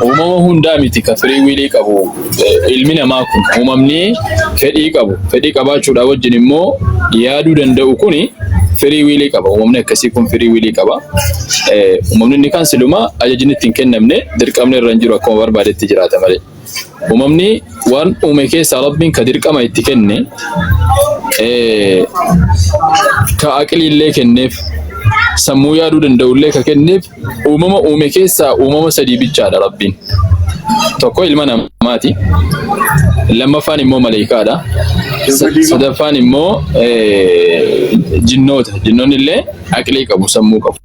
Uumama hundaa miti ka free will qabu. Ilmi namaa kun uumamni fedhii qabu, fedhii qabaachuudhaa wajjin immoo yaaduu danda'u kuni free will qaba. Uumamni akkasii kun free will qaba. Uumamni inni kaan siluma ajajni itti hin kennamne, dirqamni irra hin jiru, akkuma barbaadetti jiraata malee. Uumamni waan uume keessaa Rabbiin ka dirqama itti kenne, ka aqliillee kenneef, sammuu yaaduu danda'ullee ka kenneef, uumama uume keessaa uumama sadii bichaadha Rabbiin. Tokko ilma namaati. Lammaffaan immoo maleeykaadha. Sadaffaan immoo jinnoota. Jinnoonni illee aqlii qabu, sammuu qabu.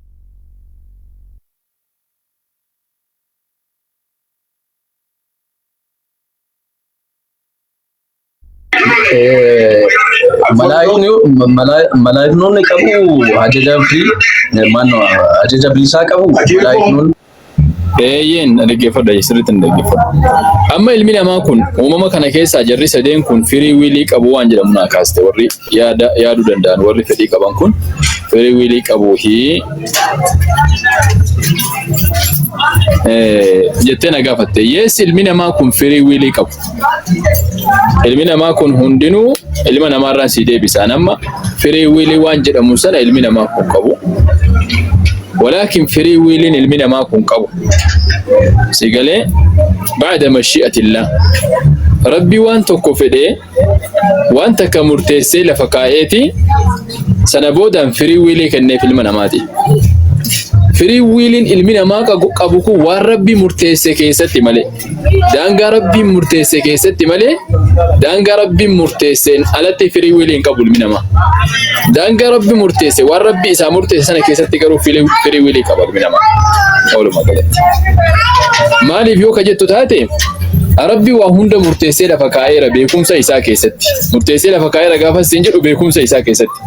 Malaayiknoonni qabu ajaja fi maannoo ajaja bilisaa qabu malaayiknoonni. Eeyyeen, dhaggeeffadha, sirriitti hin dhaggeeffadha. Amma ilmi namaa kun uumama kana keessaa jarri sadeen kun free will qabu waan jedhamu naa kaaste. Warri yaada yaaduu danda'an, warri fedhii qaban kun free will qabu hi jettee na gaafatte. Yes, ilmi namaa kun free will qabu. Ilmi namaa kun hundinuu, ilma namaarraan sii deebisaan, amma free will waan jedhamu sana ilmi namaa kun qabu. Walaakin free williin ilmi namaa kun qabu, si galee, ba'da mashi'atillah, Rabbi waan tokko fedhee, waan takka murteessee lafa kaa'eeti, sana boodaan free will kenneef ilma namaati. Free williin ilmi namaa qabu kun waan Rabbi murteesse keessatti malee, daangaa Rabbiin murteesse keessatti malee, daangaa Rabbiin murteesseen alatti free will hin qabu ilmi namaa. Daangaa Rabbi murteesse, waan Rabbi isaa murteesse sana keessatti garuu free will qaba ilmi namaa. Walumaa galatti. Maaliif yoo ka jettu taate, Rabbi waa hunda murteessee lafa kaa'eera beekumsa isaa keessatti. Murteessee lafa kaa'eera gaafa siin jedhu, beekumsa isaa keessatti.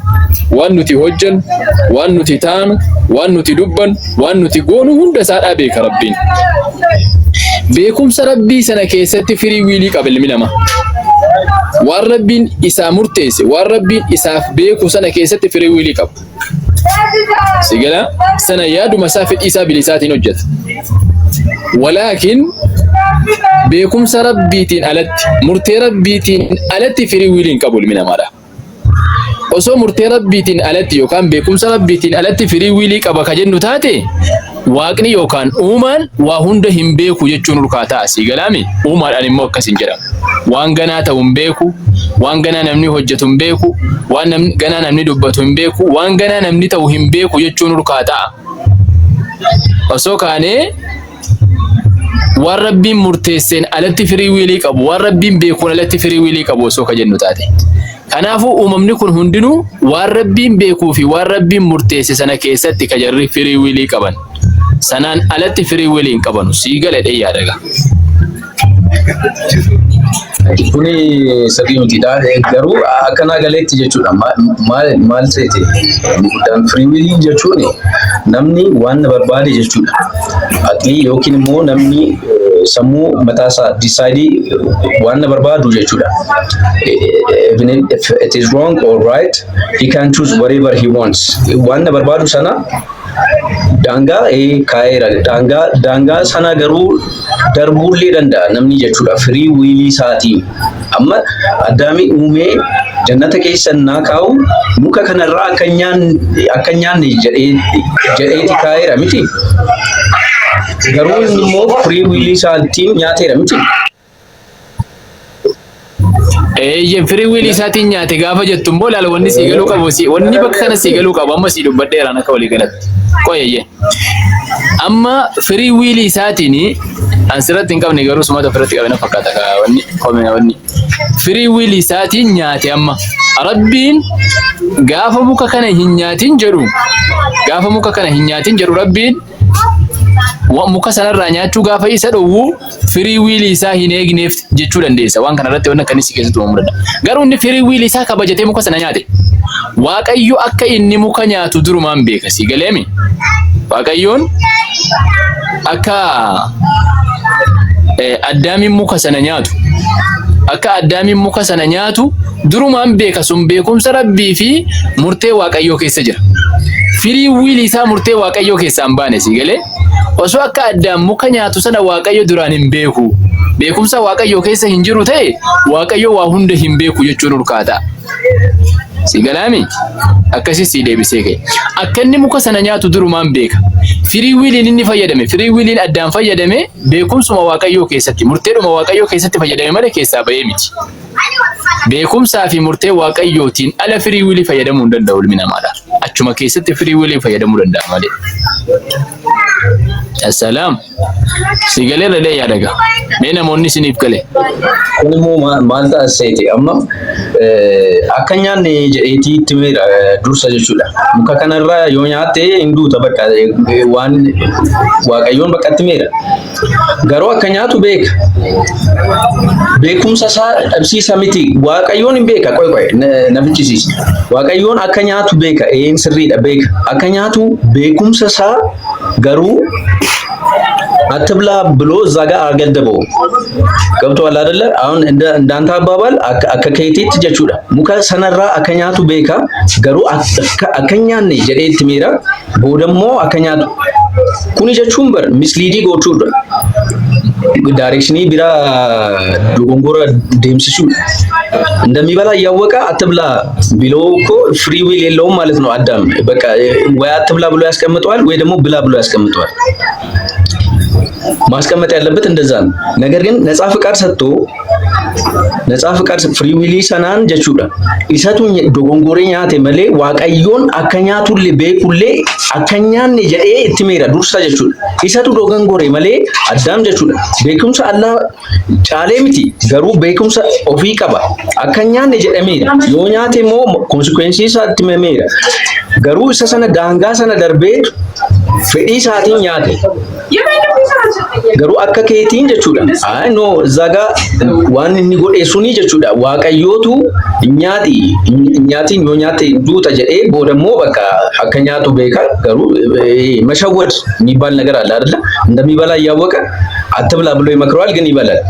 Waan nuti hojjennu, waan nuti taanu, waan nuti dubbannu, waan nuti goonu hunda isaadhaa beeka Rabbiin. Beekumsa Rabbii sana keessatti free will qaba ilmi namaa. Waan Rabbiin isaa murteesse, waan Rabbiin isaaf beeku sana keessatti free will qaba. Si gala, sana yaaduma isaa, fedhii isaa bilisaatiin hojjeta. Walaakin beekumsa Rabbiitiin alatti, murtee Rabbiitiin alatti free will hin qabu ilmi namaadha. Osoo murtee Rabbiitiin alatti yookaan beekumsa Rabbiitiin alatti free will qaba ka jennu taate, Waaqni yookaan uumaan waa hunda hin beeku jechuun urkaa ta'a. Si galaami, uumaadhaan immoo akkas hin jedhamu. Waan ganaa ta'u hin beeku, waan ganaa namni hojjetu hin beeku, waan ganaa namni dubbatu hin beeku, waan ganaa namni ta'u hin beeku jechuun urkaa ta'a. Osoo kaanee waan Rabbiin murteesseen alatti free will qabu, waan Rabbiin beekuun alatti free will qabu osoo ka jennu taate. Kanaafuu uumamni kun hundinuu waan Rabbiin beekuu fi waan Rabbiin murteesse sana keessatti ka jarri free will qaban. Sanaan alatti free will hin qabanu. Sii gala dhee yaadaga. Kuni sirrii mitiidha. Garuu akka naa galeetti jechuudha. Maal maal seete, inni guddaan free will jechuun namni waan na barbaade jechuudha. Aqlii yookiin immoo namni sammuu mataa isaa decide waan na barbaadu jechuudha. Even if it is wrong or right, he can choose whatever he wants. Waan na barbaadu sana daangaa kaa'eera. Daangaa sana garuu darbuullee danda'a namni jechuudha. Free will isaatiin. Amma Addaami uumee jannata keessa naa kaa'u, muka kanarraa akka hin nyaanne jedheeti kaa'eera miti. Garuu inni immoo free will isaatiin nyaateera miti. Eeyyeen, free will isaatiin nyaate gaafa jettu immoo, laala, wanni sii galuu qabu, wanni bakka kana sii galuu qabu, amma sii dubbadheeraan akka walii galatti. Qoyeyyee. Amma free will isaatiin an sirratti hin qabne, garuu sumata ofirratti qabne fakkaata ka wanni komee wanni. Free will isaatiin nyaate. Amma Rabbiin gaafa muka kana hin nyaatin jedhu, gaafa muka kana hin nyaatin jedhu, Rabbiin muka sanarraa nyaachuu gaafa isa dhowwu, free will isaa hin eegneef jechuu dandeessa. Waan kana irratti wanni akkanis keessatti uumamuu danda'a. Garuu inni free will isaa kabajatee muka sana nyaate. Waaqayyo akka inni muka nyaatu durumaan beeka, si galeemi. Waaqayyoon akka Addaamiin muka sana nyaatu, akka Addaamiin muka sana nyaatu durumaan beeka. Sun beekumsa Rabbii fi murtee Waaqayyoo keessa jira. Free will isaa murtee Waaqayyoo keessaa hin baane, si galee? Osoo akka Addaam muka nyaatu sana Waaqayyo duraan hin beeku, beekumsa Waaqayyoo keessa hin jiru ta'e, Waaqayyo waa hunda hin beeku jechuun urkaata. Si galaami? Akkasii si deebisee ka'e. Akka inni muka sana nyaatu durumaan beeka. Free williin inni fayyadame, free williin Addaam fayyadame beekumsuma Waaqayyoo keessatti, murteedhuma Waaqayyoo keessatti fayyadame malee keessaa bahee miti. Beekumsaa fi murtee Waaqayyootiin ala free willii fayyadamuu hin danda'u ilmi namaadha. Achuma keessatti free willii fayyadamuu danda'a malee. Assalaam. Si galee irra yaadaga. Mee namoonni isiniif gale? Kun immoo maal ta'a seete, amma akka nyaanne jedheetii itti miira dursa jechuudha. Muka kanarraa yoo nyaatte hin duuta, bakka waan Waaqayyoon bakka itti miira. Garuu akka nyaatu beeka. Beekumsa isaa dhabsiisa miti. Waaqayyoon hin beeka. Qoy qoy, na fichisiisa. Waaqayyoon akka nyaatu beeka. Een, sirriidha, beeka. Akka nyaatu beekumsa isaa garuu አትብላ ብሎ እዛ ጋር አልገደበውም። ገብቶሃል አይደለ? አሁን እንደ እንዳንተ አባባል akka keetiitti jechuudha. Muka sanarraa akka nyaatu beeka, garuu akka hin nyaanne jedhee itti miira, boodammoo akka nyaatu. Kuni jechuun bar mislead gochuudha. Direction biraa dogongora deemsisuudha. እንደሚበላ እያወቀ አትብላ ቢለው እኮ free will የለውም ማለት ነው አዳም። በቃ ወይ አትብላ ብሎ ያስቀምጠዋል ወይ ደግሞ ብላ ብሎ ያስቀምጠዋል። ማስቀመጥ ያለበት እንደዛ ነው። ነገር ግን ነፃ ፍቃድ ሰጥቶ፣ ነፃ ፍቃድ free will sanaan jechuudha. Isatu dogongoree nyaate malee Waaqayyoon akka nyaatullee beekullee akka hin nyaanne jedhee itti meera dursa jechuudha. Isatu dogongore malee Addaam jechuudha. Beekumsa Allah caalee miti, garuu beekumsa ofii qaba. Akka hin nyaanne jedhameera. Yoo nyaate immoo consequence isaa itti himameera. Garuu isa sana daangaa sana darbee fedhii isaatiin nyaate. Garuu akka keetiin jechuudha. Ay no, እዛ ጋ waan inni godhe suni jechuudha. Waaqayyootu nyaati nyaatiin yoo nyaatte duuta jedhee, booda immoo bakka akka nyaatu beeka, garuu መሸወድ የሚባል ነገር አለ አይደለ? እንደሚበላ እያወቀ አትብላ ብሎ ይመክረዋል፣ ግን ይበላል።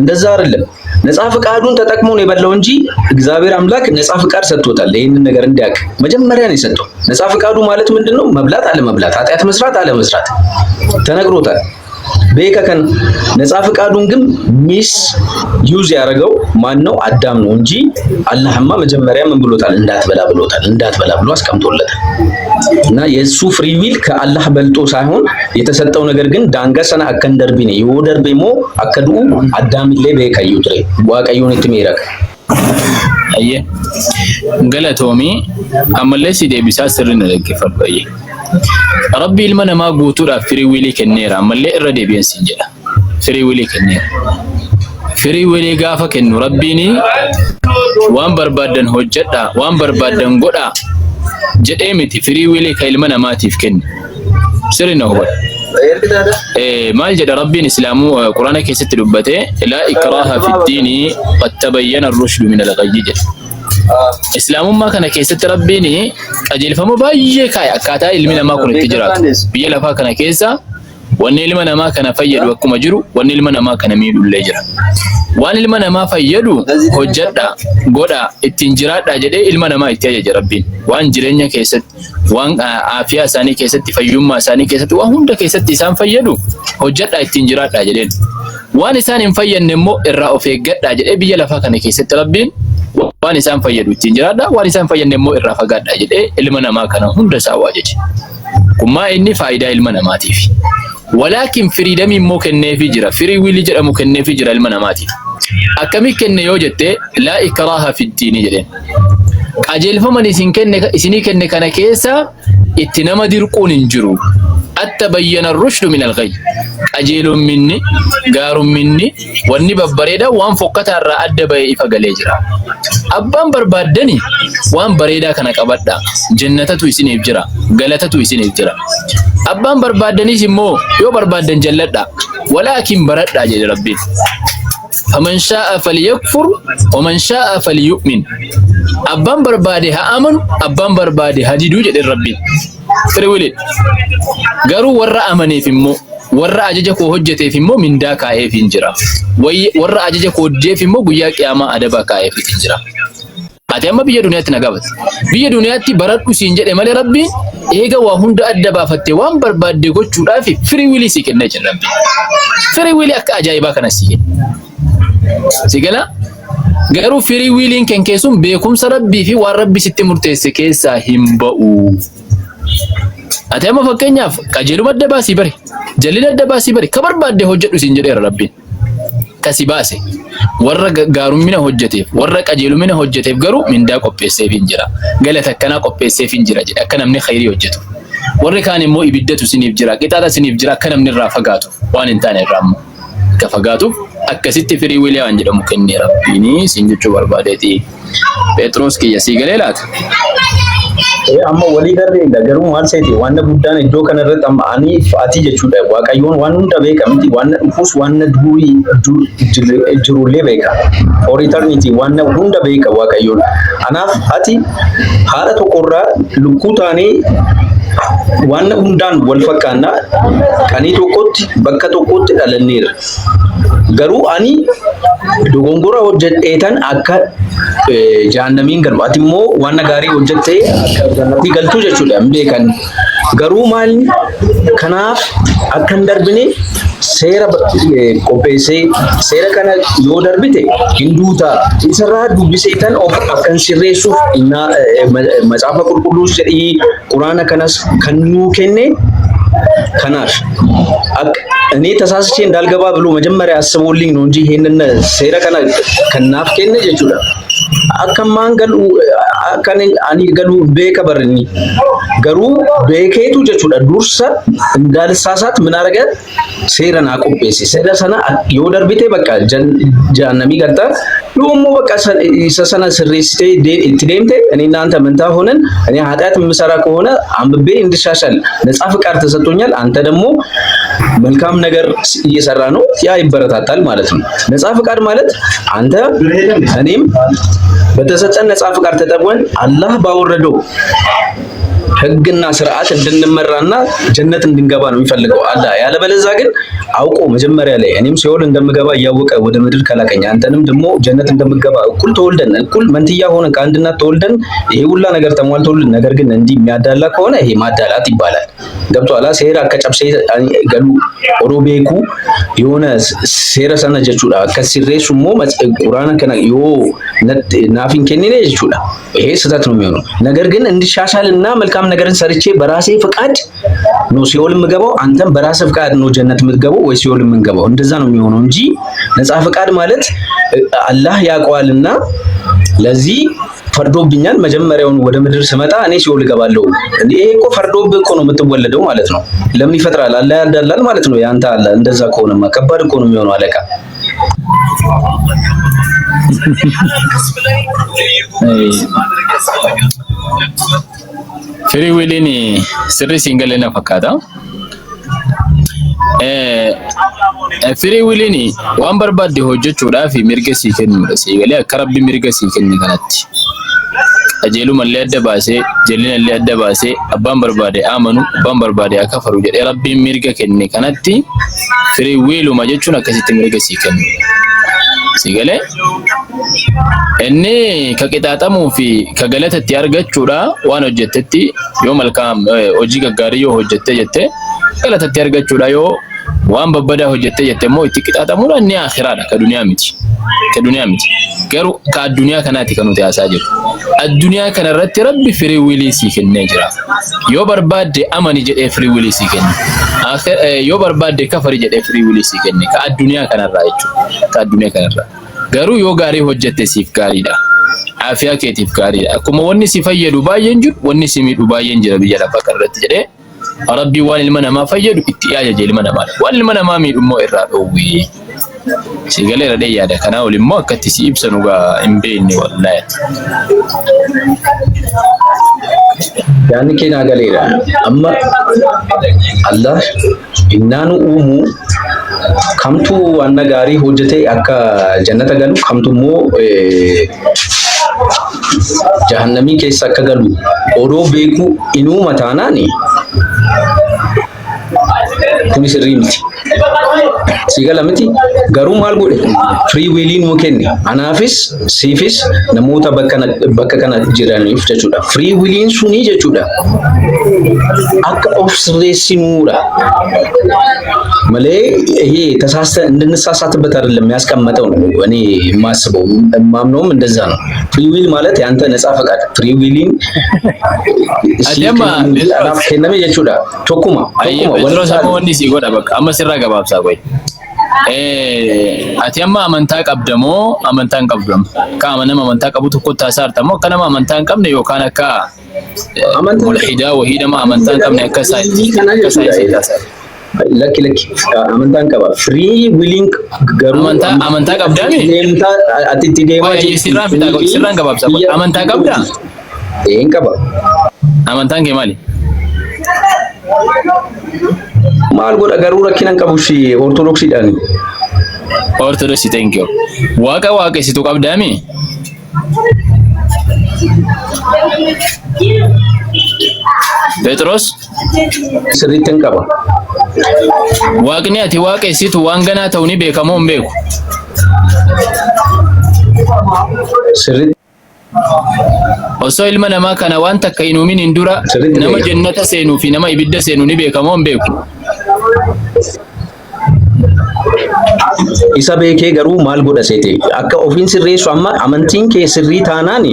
እንደዛ አይደለም። ነፃ ፍቃዱን ተጠቅሞ ነው የበላው እንጂ እግዚአብሔር አምላክ ነፃ ፍቃድ ሰጥቶታል። ይህንን ነገር እንዲያውቅ መጀመሪያ ነው የሰጠው። ነፃ ፍቃዱ ማለት ምንድነው? መብላት አለመብላት፣ ኃጢአት መስራት አለመስራት ተነግሮታል። Beeka kan ነፃ ፍቃዱን ግን misuse ያደረገው ማን ነው? አዳም ነው እንጂ አላህማ መጀመሪያ ምን ብሎታል? እንዳትበላ ብሎታል። እንዳትበላ ብሎ አስቀምጦለታል። እና የእሱ free will ከአላህ በልጦ ሳይሆን የተሰጠው ነገር ግን daangaa sana akka hin darbine, yoo darbe immoo akka du'u Addaamillee beekayyuu ture. Waaqayyoon itti meeraka. Ayyee. Galatoomii, ammallee si deebisaa, sirri na dhaggeeffadhu, ayyee. Rabbi ilma namaa guutuudhaaf free will kenneera, ammallee irra deebi'een siin jedha. Free will kenneera. Free will gaafa kennu Rabbiin waan barbaaddan hojjedhaa, waan barbaaddan godhaa jedhee miti free will ka ilma namaatiif kenne. Sirri na hubadhu. Maal jedha Rabbiin Islaamuu Quraana keessatti dubbatee? لا إكراه في الدين قد تبين الرشد من الغي jedha. Islaamummaa kana keessatti Rabbiin qajeelfama baay'ee kaa'e akkaataa ilmi namaa kun itti jiraatu. Biyya lafaa kana keessa wanni ilma namaa kana fayyadu akkuma jiru, wanni ilma namaa kana miidhu illee jira. Waan ilma namaa fayyadu hojjedhaa, godhaa, ittiin jiraadhaa jedhee ilma namaa itti ajaja Rabbiin. Waan jireenya keessatti, waan aafiyaa isaanii keessatti, fayyummaa isaanii keessatti, waan hunda keessatti isaan fayyadu hojjedhaa, ittiin jiraadhaa jedheen. Waan isaan hin fayyadne immoo irraa of eeggadhaa jedhee biyya lafaa kana keessatti Rabbiin waan isaan fayyadu ittiin jiraadhaa, waan isaan fayyadne immoo irraa fagaadhaa jedhee ilma namaa kana hunda isaa waajaje. Kun maa inni faayidaa ilma namaatiif. Walaakin freedom immoo kenneefii jira. Free will jedhamu kenneefii jira ilma namaatiif. Akkamii kenne yoo jette, لا إكراه في الدين jedheen. Qajeelfama isin kenne, isinii kenne kana keessa itti nama dirquun hin jiru. قد تبين الرشد من الغي. Qajeelumminni, gaarumminni, wanni babbareedaa waan fokkataa irraa adda bahee ifa galee jira. Abbaan barbaaddani waan bareedaa kana qabadha. Jannatatu isiniif jira. Galatatu isiniif jira. Abbaan barbaaddanis immoo yoo barbaaddan jalladha. Walaakin baradhaa jedhe Rabbiin. فمن شاء فليكفر ومن شاء فليؤمن. Abbaan barbaade haa amanu, abbaan barbaade haa diduu jedhe Rabbiin. Free will. Garuu warra amaneef immoo, warra ajaja koo hojjeteef immoo mindaa kaa'eef hin jira. Warra ajaja koo dideef immoo guyyaa qiyaamaa adaba kaa'eef hin jira. Ati amma biyya duniyaatti na gaafate. Biyya duniyaatti baradhu siin jedhe malee Rabbiin eega waa hunda adda baafatte waan barbaadde gochuudhaaf free will sii kennee jira Rabbiin. Free will akka ajaa'ibaa kana sii kenne. Si gala? Garuu free williin kan kee sun beekumsa Rabbii fi waan Rabbi sitti murteesse keessaa hin ba'u. Ati amma fakkeenyaaf qajeeluma adda baasii bari. Jallina adda baasii bari. Ka barbaadde hojjedhu siin jedheera Rabbiin. Kasi baase warra gaarummina hojjeteef, warra qajeelumina hojjeteef garuu mindaa qopheesseef hin jira. Galata akkanaa qopheesseef hin jira jedhe akka namni khayrii hojjetu. Warri kaan immoo ibiddatu isiniif jira, qixaaxa isiniif jira akka namni irraa fagaatuuf, waan hin taane irraa immoo akka fagaatuuf akkasitti free will waan jedhamu kennee Rabbiin siin jechuu barbaadeeti. Phexros kiyya, sii galee laata? Amma walii garreedha, garuu maal seeti, waan guddaan iddoo kanarratti amma ani ati jechuudha, Waaqayyoon waan hunda beeka miti? Waan dhufus, waan durii jirullee beeka, for eternity waan hunda beeka Waaqayyoon. Anaaf ati haadha tokkorraa lukkuu taanee waan hundaan wal fakkaanna, qanii tokkotti bakka tokkotti dhalanneerra. Garuu ani dogongora hojjedheetan akka jahannamiin galu, ati immoo waan gaarii hojjettee akka jannatii galtuu jechuudha hin beekan. Garuu maal, kanaaf akka hin darbine seera qopheessee, seera kana yoo darbite hin duutaa, isarraa dubbiseetan of akkan sirreessuuf macaafa qulqulluus jedhii quraana kanas kan nuu kenne. Kanaaf እኔ ተሳስቼ እንዳልገባ ብሎ መጀመሪያ አስቦልኝ ነው እንጂ ይሄንን seera kana kanaaf kenne jechuudha. Akka maan galu, akka ani galu beeka barinni. Garuu beekeetu jechuudha, dursa እንዳልሳሳት ምን አደረገ? Seera naa qopheesse. Seera sana yoo darbite bakka jahannamii galta, yoo immoo bakka isa sana sirreessitee itti deemte, እኔ እና አንተ መንታ ሆነን እኔ ኃጢአት የምሰራ ከሆነ አንብቤ እንድሻሻል ነፃ ፍቃድ ተሰጥቶኛል። አንተ ደግሞ መልካም ነገር እየሰራ ነው፣ ያ ይበረታታል ማለት ነው። ነፃ ፍቃድ ማለት አንተ እኔም በተሰጠን ነፃ ፍቃድ ተጠቅመን አላህ ባወረደው ህግና ስርዓት እንድንመራና ጀነት እንድንገባ ነው የሚፈልገው አላህ። ያለበለዚያ ግን አውቆ መጀመሪያ ላይ እኔም ሲኦል እንደምገባ እያወቀ ወደ ምድር ከላከኝ፣ አንተንም ደግሞ ጀነት እንደምገባ፣ እኩል ተወልደን፣ እኩል መንትያ ሆነን ከአንድ እናት ተወልደን፣ ይሄ ሁላ ነገር ተሟልቶልን፣ ነገር ግን እንዲህ የሚያዳላ ከሆነ ይሄ ማዳላት ይባላል። ገብቶሃል? Seera akka cabsee galu odoo beekuu የሆነ seera sana jechuudha akka sirreessu immoo quraana kana yoo naaf hin kennine jechuudha ይሄ ስህተት ነው የሚሆነው። ነገር ግን እንዲሻሻልና መልካም ነገርን ሰርቼ በራሴ ፍቃድ ነው ሲኦል የምገባው፣ አንተም በራስህ ፍቃድ ነው ጀነት የምትገባው ወይ ሲኦል የምንገባው። እንደዛ ነው የሚሆነው እንጂ ነፃ ፍቃድ ማለት አላህ ያውቀዋልና ለዚህ ፈርዶብኛል። መጀመሪያውን ወደ ምድር ስመጣ እኔ ሲኦል እገባለሁ። ይሄ እኮ ፈርዶብህ እኮ ነው የምትወለደው ማለት ነው። ለምን ይፈጥራል? አላህ ያዳላል ማለት ነው። ያንተ አላህ እንደዛ ከሆነማ ከባድ እኮ ነው የሚሆነው አለቃ። Free williin sirrii siin galee na fakkaata. Free williin waan barbaadde hojjechuudhaaf mirga sii kennuudha. Sii galee, akka Rabbi mirga sii kenne kanatti. Qajeelumallee adda baasee, jallinallee adda baasee, abbaan barbaade amanu, abbaan barbaade haa kafaru jedhee Rabbiin mirga kenne kanatti free willuma jechuun akkasitti mirga sii kennu. Si galee, inni ka qixaaxamuu fi ka galata itti argachuudha waan hojjettetti. Yoo malkaam hojii gaggaarii yoo hojjette jette galata itti argachuudha, yoo waan babbadaa hojjette jette immoo itti qixaaxamuudha. Inni akhiraadha, ka duniyaa miti. Ka duniyaa miti. Garuu ka addunyaa kanaati kan nuti haasaa jirru. Addunyaa kanarratti Rabbi free will sii kennee jira. Yoo barbaadde amani jedhee free will sii kenne. Yoo barbaadde kafari jedhee free will sii kenne, ka addunyaa kanarraa jechuudha. Ka addunyaa kanarraa. Garuu yoo gaarii hojjette siif gaariidha. Aafiyaa keetiif gaariidha. Akkuma wanni si fayyadu baay'een jiru, wanni si miidhu baay'een jira biyya lafaa kanarratti jedhee Rabbi waan ilma namaa fayyadu itti ajaje ilma namaa. Waan ilma namaa miidhu immoo irraa dhoowwe. Si galeera dhee yaada. Kanaa ol immoo akkatti si ibsanu gaa hin beekne wallaahi. Yaadni kee naa galeera. Amma Allah innaanu uumu kamtu waan gaarii hojjete akka jannata galu, kamtu immoo jahannamii keessa akka galu odoo beeku inuuma taanaani kuni sirrii miti. Si gala miti garuu maal godhe free willii nuu kenne anaafis siifis namoota bakka kana jiraniif jechuudha. Free williin sunii jechuudha akka of sirreessinuudha malee ይሄ ተሳስተ እንድንሳሳትበት አይደለም ያስቀመጠው ነው። እኔ የማስበው የማምነውም እንደዛ ነው። Free will ማለት ያንተ ነፃ ፈቃድ free willin Ati amma anaaf kenname jechuudha. Tokkuma Ayyee tokkuma Phexros wal amma wanni sii godha bakka amma sirraa gabaabsaa qoy. Ati amma amantaa qabda moo amantaa hin qabdu amma? Akka nama amantaa qabu tokkotti haasaarta moo akka nama amantaa hin qabne yookaan akka Amantaa mulhidaa wahii nama amantaa hin qabne akka kana akka saayinsiitti jechuudha. haasaarta? Lakki lakki amantaan qaba. Free willing garuu Amantaa amantaa qabdaami? Deemtaa ati itti deemaa Qoy sirraan fitaa qoy sirraan gabaabsaa qoy amantaa qabdaa? Een qaba. Amantaan kee maali? Maal godha garuu rakkina hin qabu ishee ortodoksiidhaan. Ortodoksii, thank you. Waaqa waaqessitu qabdaami? Phexros Sirriitti hin qaba. Waaqni ati waaqessitu waan ganaa ta'u ni beeka moo hin beeku? Sirriitti Osoo ilma namaa kana waan takka hin uumin hin dura Sirriitti nama beeka. Jannata seenuu fi nama ibidda seenu ni beeka moo hin beeku? Isa beekee garuu maal godha seete akka ofiin sirreessu amma amantiin kee sirrii taanaan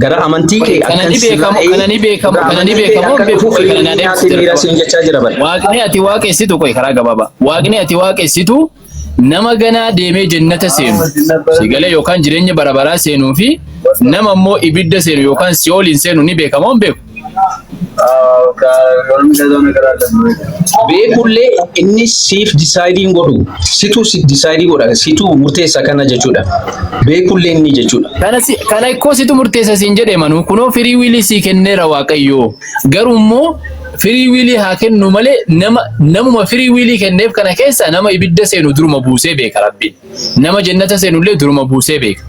gara amantii kee Kana ni beekamu, kana ni beekamu, kana ni beekamu, akka beeku dhufu kana na nyaatee miira siin jechaa jira bara. Waaqni ati waaqessitu qoy karaa gabaabaa. Waaqni ati waaqessitu nama ganaa deemee jannata seenu si galee yookaan jireenya bara baraa seenuu fi nama immoo ibidda seenu yookaan si'ooliin seenu ni beekamoo hin beeku? Beekullee inni siif decide hin godhu. Situ si decide godha. Situ murteessa kana jechuudha. Beekullee inni jechuudha. Kana si kana ikkoo situ murteessa siin jedhe manuu kunoo free willii sii kenneera Waaqayyoo. Garuu immoo free willii haa kennu malee nama namuma free willii kenneef kana keessa nama ibidda seenu duruma buusee beeka Rabbiin. Nama jannata seenullee duruma buusee beeka.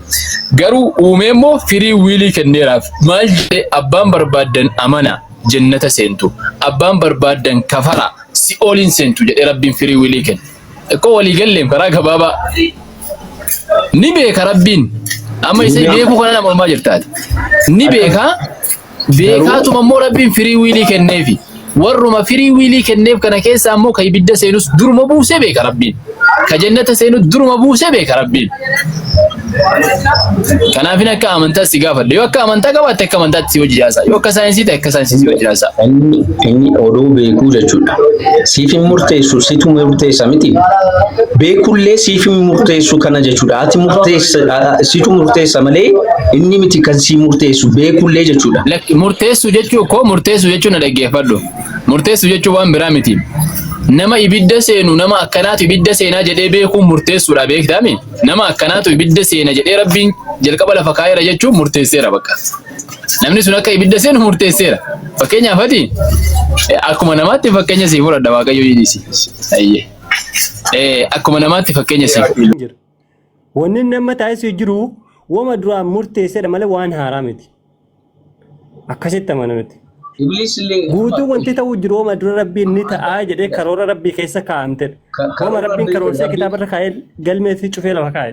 Garuu uumee immoo free willii kenneeraaf. Maal jedhee? Abbaan barbaaddan amana jannata seentu. Abbaan barbaaddan kafara si'ooliin seentu jedhee Rabbiin free willii kenne. Ikkoo walii galleem karaa gabaabaa. Ni beeka Rabbiin. Amma isa beekuu kana nama mormaa jirtaati. Ni beeka. Beekaatuma immoo Rabbiin free willii kenneefi. Warruma free willii kenneef kana keessa ammoo ka ibidda seenus duruma buusee beeka Rabbiin. Ka jannata seenus duruma buusee beeka Rabbiin. Kanaafin akka amantaa si gaafadha. Yoo akka amantaa qabaatte akka amantaatti si hojii jaasa. Yoo akka saayinsii ta'e akka saayinsii si hojii jaasa. Inni odoo beekuu jechuudha. Siif hin murteessu, situ murteessa miti. Beekullee siif hin murteessu kana jechuudha. Ati murteessa, situ murteessa malee inni miti kan si murteessu beekullee jechuudha. Lakki, murteessuu jechuu koo murteessuu jechuun na dhaggeeffadhu. Murteessuu jechuun waan biraa miti. Nama ibidda seenu nama akkanaatu ibidda seenaa jedhee beekuun murteessuudha beektaami. Nama akkanaatu ibidda seena jedhee Rabbiin jalqaba lafa kaa'eera jechuun murteesseera bakka. Namni sun akka ibidda seenu murteesseera. Fakkeenyaaf ati akkuma namaatti fakkeenya sii fudhadha Waaqayyo jedhisi. Ayyee. Akkuma namaatti fakkeenya sii fudhadha. Jira. Wanni inni amma taasisuu jiru wama duraan murteessedha malee waan haaraa miti. Akkasitti amana nuti. Ibliis illee Guutuu wanti ta'uu jiru wama dura Rabbiin ni ta'aa jedhee karoora Rabbii keessa kaa'amtedha. Wama Karoora Rabbiin karoorsee kitaaba irra kaa'ee galmeessi cufee lafa kaa'e.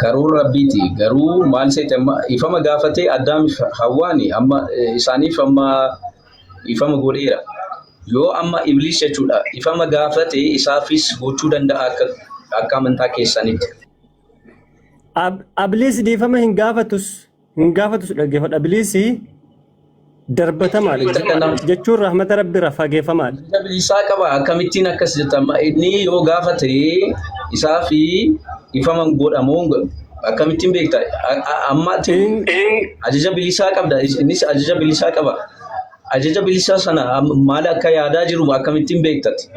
Karoora Rabbiiti. Garuu maal seete amma ifama gaafatee Addaamiif Hawwaani amma isaaniif amma ifama godheera. Yoo amma Ibliis jechuudha ifama gaafate isaafis gochuu danda'a akka amantaa keessanitti. Ibliis dhiifama hin gaafatus hin gaafatus, dhaggeeffadha. Ibliis darbatamaadha jechuun rahmata Rabbi irraa fageeffamaadha. Bilisaa qaba akkamittiin akkas jetta? Amma inni yoo gaafate isaa fi ifama godhamoo akkamittiin beekta? Amma ati ajaja bilisaa qabda, innis ajaja bilisaa qaba. Ajaja bilisaa sana maal akka yaadaa jiru akkamittiin beektati?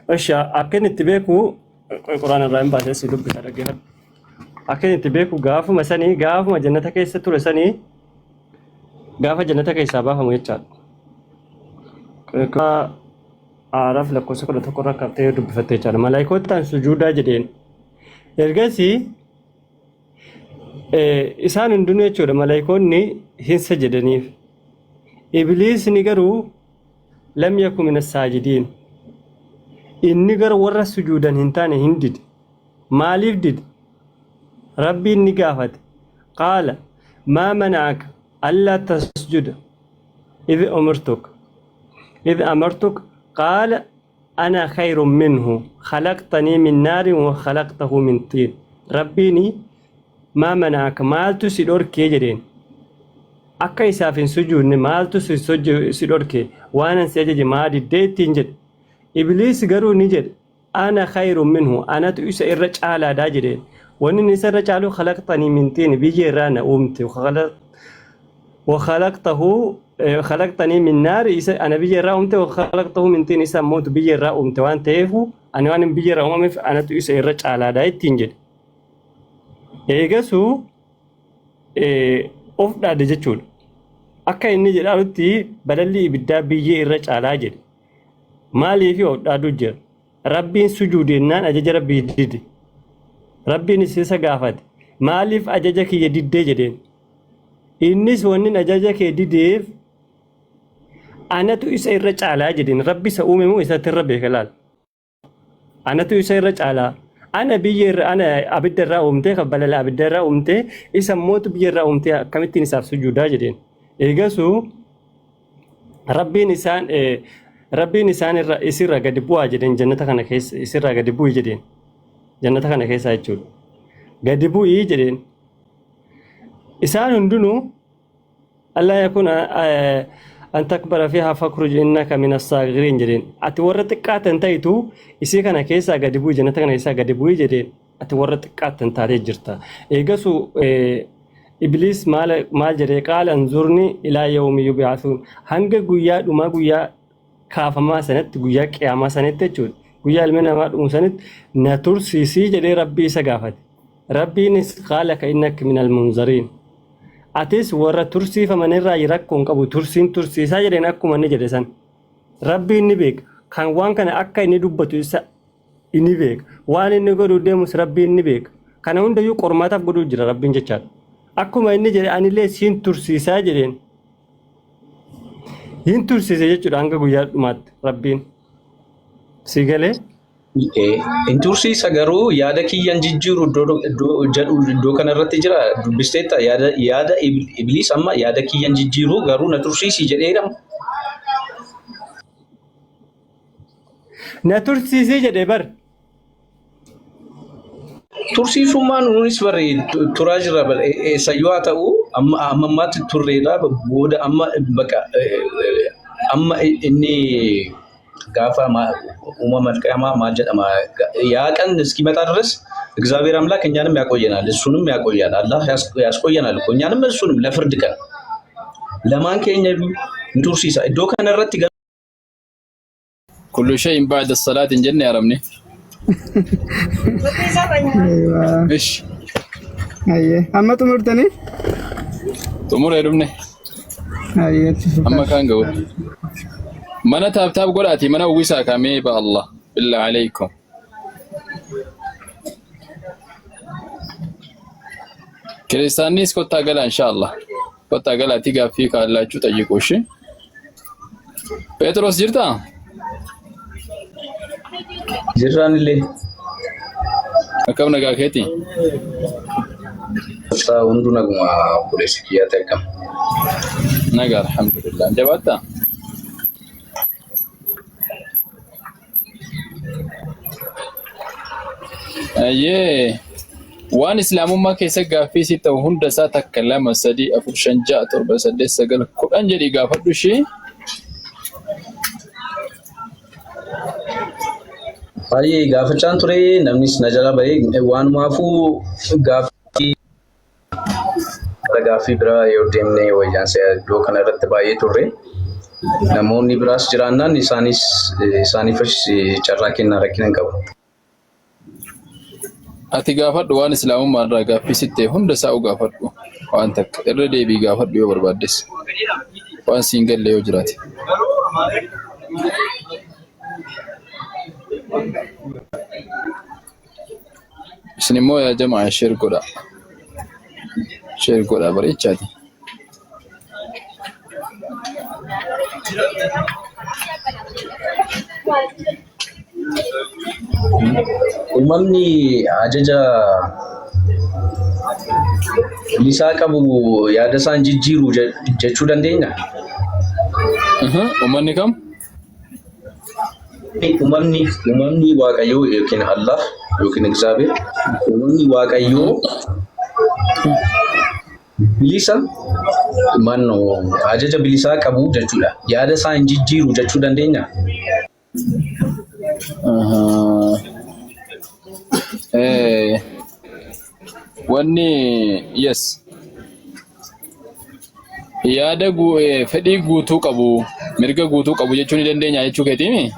Osha akka inni itti beeku Quraan irraa hin baasee si dubbisa, dhaggeeffadhu. Akka inni itti beeku gaafuma sanii gaafuma jannata keessa ture sanii gaafa jannata keessaa baafamu jechaadha. Aaraaf lakkoofsa 11 irraa kaftee dubbifatte jechaadha. Malaayikootaan sujuudaa jedheen. Ergasii isaan hundinuu jechuudha malaayikoonni hin sajadaniif. Ibliisni garuu lam yaku min assaajidiin. Inni gara warra sujuudan hin taane hin dide. Maaliif dide? Rabbiin ni gaafate. Qaala maa mana'aka allaa tasjuda idh umirtuk idh amartuk qaala ana khayrun minhu khalaqtanii min naarin wa khalaqtahu min tiin. Rabbiin maa mana'aka maaltu si dhorkee jedheen. Akka isaaf hin sujuudne maaltu si dhorke waanan si ajaje maa diddee ittiin jedhe. Ibliis garuu ni jedhe ana khayrun minhu anatu isa irra caalaadha jedheen. Wanni inni isa irra caalu khalaqtanii min xiin biyyee irraa na uumte wa khalaqtahu khalaqtanii min naari isa ana biyyee irraa uumte wa khalaqtahu min xiin isa ammoo biyyee irraa uumte waan ta'eef ani waan biyyee irraa uumameef anatu isa irra caalaadha ittiin jedhe. Eegasuu of dhaade jechuudha. Akka inni jedhaalutti balalli ibiddaa biyyee irra caalaa jedhe. Maaliif of dhaaduu jira? Rabbiin sujuudennaan ajaja rabbii dide. Rabbiinis isa gaafate. Maaliif ajaja kiyya diddee jedheen. Innis wanni ajaja kee dideef anatu isa irra caalaa jedheen. Rabbi isa uume moo isatti irra beeka laal. Anatu isa irra caalaa. Ana biyya irra ana abidda irraa uumtee kan balala abidda irraa uumtee isa mootu biyya irraa uumtee akkamittiin isaaf sujuudaa jedheen. Eegasuu rabbiin isaan rabbiin isaan irra isirra gadi bu'aa jedheen jannata kana keessa isirraa gadi bu'i jedheen. Jannata kana keessa jechuudha. Gadi bu'ii jedheen. Isaan hundinuu Allaa yakun an takbara fiihaa fakhruj innaka min as-saaghiriin jedheen. Ati warra xiqqaatan ta'itu isii kana keessaa gadi bu'i jannata kana keessaa gadi bu'i jedheen. Ati warra xiqqaatan taatee jirta. Eegasu Ibliis maal maal jedhee qaala anzurni ilaa yawmi yub'athuun hanga guyyaa dhumaa guyyaa kaafamaa sanatti guyyaa qiyaamaa sanatti jechuudha. Guyyaa ilmi namaa dhumu sanitti na tursiisii jedhee rabbii isa gaafate. Rabbiinis qaala ka innaka minal munzariin. Atis warra tursiifaman irraa rakkoo hin qabu tursiin tursiisaa jedheen akkuma inni jedhe san. Rabbiin ni beeka. Kan waan kana akka inni dubbatu isa inni beeka. Waan inni godhuu deemus rabbiin ni beeka. Kana hundayyuu qormaataaf godhuu jira rabbiin jechaadha. Akkuma inni jedhe anillee siin tursiisaa jedheen. Hin tursiise jechuudha hanga guyyaa dhumaatti rabbiin. Si galee? Hin tursiisa garuu yaada kiyyan jijjiiru iddoo iddoo jedhu iddoo kanarratti jira dubbisteetta yaada yaada ibliis amma yaada kiyyan jijjiiru garuu na tursiisi jedheera. Na tursiisii jedhe bar. Tursiisummaan nunis barri turaa jirra bar eessayyuu haa ta'u amma amma ammaatti turreedha booda amma bakka amma inni gaafa uumama qiyaamaa maal jedhama ያ ቀን እስኪመጣ ድረስ እግዚአብሔር አምላክ እኛንም ያቆየናል፣ እሱንም ያቆያል። አላህ ያስቆየናል እኮ እኛንም እሱንም ለፍርድ ቀን ለማን keenya tursiisa iddoo kanarratti Kullu shay'in ba'da salaati hin jenne arabni. Eeyyuu. Ish. Ayyee. Amma xumurtanii? Xumuree dhumne. Ayyee itti Amma fufaa. kaan ga'u. Mana taap taap godhaati mana uwwisaa kamee ba Allah. Billah alaykum. Kiristaannis kottaa galaa insha Allah. Kottaa galaatii gaaffii kaallachuu xayyiqu ishee. Phexros jirtaa? Jirraan illee Akkam nagaa keeti? Kottaa hunduu naguma obboleessi kiyyaatti akkam. Nagaa alhamdulillah. Jabaattaa? Ayyee waan islaamummaa keessa gaaffii si ta'u hunda isaa takka lama sadii afur shan ja'a torba saddeet sagal kudhan jedhii gaafadhu ishee. Baay'ee gaafachaan ture namnis na jala bahee waanumaafuu gaaffii gara gaaffii biraa yoo deemne wayyaan si'a iddoo kana irratti baay'ee turre. Namoonni biraas jiraannaan isaanis isaaniifis carraa kennaa rakkina hin qabu. Ati gaafadhu waan islaamummaa irraa gaaffii sitti ta'e hunda isaa gaafadhu waan takka irra deebii gaafadhu yoo barbaaddes waan siin galle yoo jiraate. Isin immoo yaa jamaa share godhaa. Share godhaa bareechaati. Uumamni ajaja bilisaa qabu yaada isaan jijjiiru jechuu dandeenya? Uummanni kam? Uumamni Waaqayyoo yookiin Allah yookiin Egzaabeer, uumamni Waaqayyoo bilisa mannoo ajaja bilisaa qabu jechuudha. Yaada isaa hin jijjiiru jechuu dandeenya? Wanni yes. Yaada fedhii guutuu qabu, mirga guutuu qabu jechuu ni dandeenya jechuu keetiimi?